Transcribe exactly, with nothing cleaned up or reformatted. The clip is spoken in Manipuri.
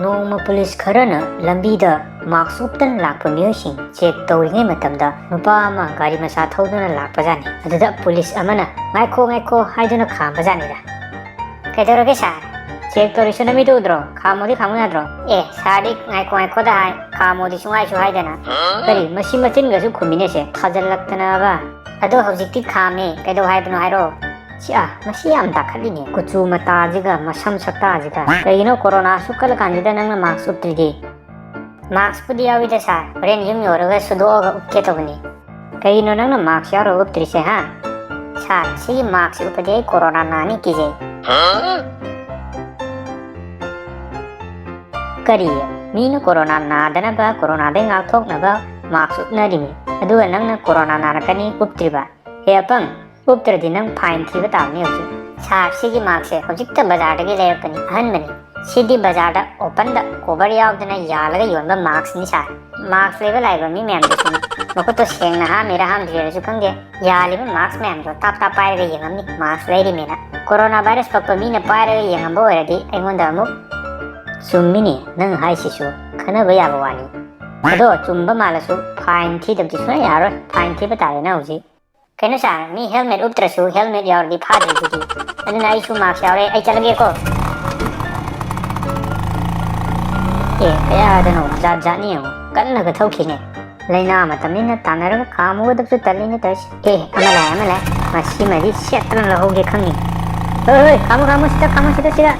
ꯅꯣꯡꯃ ꯄꯨꯂꯤꯁ ꯈꯔꯅ ꯂꯝꯕꯤꯗ ꯃꯥꯛꯁ ꯎꯞꯇꯅ ꯂꯥꯛꯄ ꯃꯤꯑꯣꯏꯁꯤꯡ ꯆꯦꯛ ꯇꯧꯔꯤꯉꯩ ꯃꯇꯝꯗ, ꯅꯨꯄꯥ ꯑꯃ ꯒꯥꯔꯤ ꯃꯆꯥ ꯊꯧꯗꯨꯅ ꯂꯥꯛꯄꯖꯥꯠꯅꯤ꯫ ꯑꯗꯨꯗ ꯄꯨꯂꯤꯁ ꯑꯃꯅ "ꯉꯥꯏꯈꯣ, ꯉꯥꯏꯈꯣ" ꯍꯥꯏꯗꯨꯅ ꯈꯥꯝꯕꯖꯥꯠꯅꯤꯗ꯫ "ꯀꯩꯗꯧꯔꯒꯦ ꯁꯥꯔ? ꯆꯦꯛ ꯇꯧꯔꯤꯁꯨ ꯅꯃꯤꯠꯇ ꯎꯗ꯭ꯔꯣ? ꯈꯥꯝꯃꯣꯗꯤ ꯈꯥꯝꯃꯨ ꯌꯥꯗ꯭ꯔꯣ?" "ꯑꯦ, ꯁꯥꯔꯗꯤ ꯉꯥꯏꯈꯣ, ꯉꯥꯏꯈꯣꯗ ꯍꯥꯏ, ꯈꯥꯝꯃꯣꯗꯤ ꯁꯨꯡꯍꯥꯏꯁꯨ ꯍꯥꯏꯗꯅ꯫ ꯀꯔꯤ, ꯃꯁꯤ ꯃꯆꯤꯟꯒꯁꯨ ꯈꯨꯝꯃꯤꯅꯦꯁꯦ, ꯊꯥꯖꯜꯂꯛꯇꯅꯕ꯫ ꯑꯗꯣ ꯍꯧꯖꯤꯛꯇꯤ ꯈꯥꯝꯃꯦ, ꯀꯩꯗꯧ ꯍꯥꯏꯕꯅꯣ ꯍꯥꯏꯔꯣ?" ꯁꯤ, ꯑꯥ, ꯃꯁꯤ ꯌꯥꯝ ꯇꯥꯈꯠꯂꯤꯅꯦ꯫ ꯀꯨꯆꯨ ꯃꯇꯥꯁꯤꯒ, ꯃꯁꯝ ꯁꯛꯇꯥꯁꯤꯒ꯫ ꯀꯩꯒꯤꯅꯣ ꯀꯣꯔꯣꯅꯥ ꯑꯁꯨꯛ ꯀꯜꯂ ꯀꯥꯟꯁꯤꯗ ꯅꯪꯅ ꯃꯥꯛꯁ ꯎꯞꯇ꯭ꯔꯤꯗꯤ? ꯃꯥꯛꯁꯄꯨꯗꯤ ꯌꯥꯎꯏꯗ ꯁꯥꯔ, ꯍꯣꯔꯦꯟ ꯌꯨꯝ ꯌꯧꯔꯒ ꯁꯨꯗꯣꯛꯑꯒ ꯎꯞꯀꯦ ꯇꯧꯕꯅꯤ꯫ ꯀꯩꯒꯤꯅꯣ ꯅꯪꯅ ꯃꯥꯛꯁ ꯌꯥꯎꯔꯒ ꯎꯞꯇ꯭ꯔꯤꯁꯦ, ꯍꯥ? ꯁꯥꯔ, ꯁꯤꯒꯤ ꯃꯥꯛꯁꯁꯦ ꯎꯞꯄꯗꯤ ꯑꯩ ꯀꯣꯔꯣꯅꯥ ꯅꯥꯅꯤ, ꯀꯤꯖꯩ꯫ ꯀꯔꯤ? ꯃꯤꯅ ꯀꯣꯔꯣꯅꯥ ꯅꯥꯗꯅꯕ, ꯀꯣꯔꯣꯅꯥꯗꯩ ꯉꯥꯛꯊꯣꯛꯅꯕ ꯃꯥꯛꯁ ꯎꯞꯅꯔꯤꯅꯤ, ꯑꯗꯨꯒ ꯅꯪꯅ ꯀꯣꯔꯣꯅꯥ ꯅꯥꯔꯛꯀꯅꯤ ꯎꯞꯇ꯭ꯔꯤꯕ? ꯍꯦ ꯑꯄꯪ, ꯎꯞꯇ꯭ꯔꯗꯤ ꯅꯪ ꯐꯥꯏꯟ ꯊꯤꯕ ꯇꯥꯕꯅꯤ ꯍꯧꯖꯤꯛ꯫ ꯁꯥꯔ, ꯁꯤꯒꯤ ꯃꯥꯛꯁꯁꯦ ꯍꯧꯖꯤꯛꯇ ꯕꯖꯥꯔꯗꯒꯤ ꯂꯩꯔꯛꯄꯅꯤ, ꯑꯍꯟꯕꯅꯤ꯫ ꯁꯤꯗꯤ ꯕꯖꯥꯔꯗ ꯑꯣꯄꯟꯗ ꯀꯣꯚꯔ ꯌꯥꯎꯗꯅ ꯌꯥꯜꯂꯒ ꯌꯣꯟꯕ ꯃꯥꯛꯁꯅꯤ ꯁꯥꯔ꯫ ꯃꯥꯛꯁ ꯂꯩꯕ ꯂꯥꯛꯏꯕ ꯃꯤ ꯃꯌꯥꯝꯗꯨꯁꯨ ꯃꯈꯨꯠꯇꯣ ꯁꯦꯡꯅ ꯍꯥꯝꯃꯤꯔꯥ ꯍꯥꯝꯗ꯭ꯔꯤꯔꯁꯨ ꯈꯪꯗꯦ, ꯌꯥꯜꯂꯤꯕ ꯃꯥꯛꯁ ꯃꯌꯥꯝꯗꯣ ꯇꯥꯞ ꯇꯥꯞ ꯄꯥꯏꯔꯒ ꯌꯦꯡꯉꯝꯅꯤ, ꯃꯥꯛꯁ ꯂꯩꯔꯤꯃꯦꯅ꯫ ꯀꯣꯔꯣꯅꯥ ꯚꯥꯏꯔꯁ ꯄꯛꯄ ꯃꯤꯅ ꯄꯥꯏꯔꯒ ꯌꯦꯡꯉꯝꯕ ꯑꯣꯏꯔꯗꯤ ꯑꯩꯉꯣꯟꯗ ꯑꯃꯨꯛ꯫ ꯆꯨꯝꯃꯤꯅꯦ ꯅꯪ ꯍꯥꯏꯁꯤꯁꯨ, ꯈꯟꯅꯕ ꯌꯥꯕ ꯋꯥꯅꯤ꯫ ꯑꯗꯣ ꯆꯨꯝꯕ ꯃꯥꯜꯂꯁꯨ ꯐꯥꯏꯟ ꯊꯤꯗꯕꯗꯤ ꯁꯨꯡꯌꯥ ꯌꯥꯔꯔꯣꯏ, ꯐꯥꯏꯟ ꯊꯤꯕ ꯇꯥꯔꯦꯅ ꯍꯧꯖꯤꯛ꯫ ꯀꯩꯅꯣ ꯁꯥꯔ, ꯃꯤ ꯍꯦꯜꯃꯦꯠ ꯎꯞꯇ꯭ꯔꯁꯨ ꯍꯦꯜꯃꯦꯠ ꯌꯥꯎꯔꯗꯤ ꯐꯥꯗ꯭ꯔꯤꯗꯨꯗꯤ? ꯑꯗꯨꯅ ꯑꯩꯁꯨ ꯃꯥꯛꯁ ꯌꯥꯎꯔꯦ, ꯑꯩ ꯆꯠꯂꯒꯦꯀꯣ꯫ ꯑꯦ, ꯀꯌꯥꯗꯅꯣ ꯖꯥꯠ ꯖꯥꯠꯅꯤ ꯌꯦꯡꯉꯣ, ꯀꯟꯅꯒ ꯊꯧꯈꯤꯅꯦ꯫ ꯂꯥꯏꯅꯥ ꯃꯇꯝꯅꯤꯅ ꯇꯥꯟꯅꯔꯒ ꯈꯥꯝꯃꯨꯒꯗꯕꯁꯨ ꯇꯜꯂꯤꯅꯦ ꯇꯧꯔꯤꯁꯦ꯫ ꯑꯦ, ꯑꯃ ꯂꯥꯛꯑꯦ, ꯑꯃ ꯂꯥꯛꯑꯦ, ꯃꯁꯤꯃꯗꯤ ꯁꯦꯠꯇꯅ ꯂꯧꯍꯧꯒꯦ ꯈꯪꯉꯤ꯫ ꯍꯣꯏ, ꯍꯣꯏ, ꯈꯥꯝꯃꯨ, ꯈꯥꯝꯃꯨ, ꯁꯤꯗ ꯈꯥꯝꯃꯨ, ꯁꯤꯗ, ꯁꯤꯗ꯫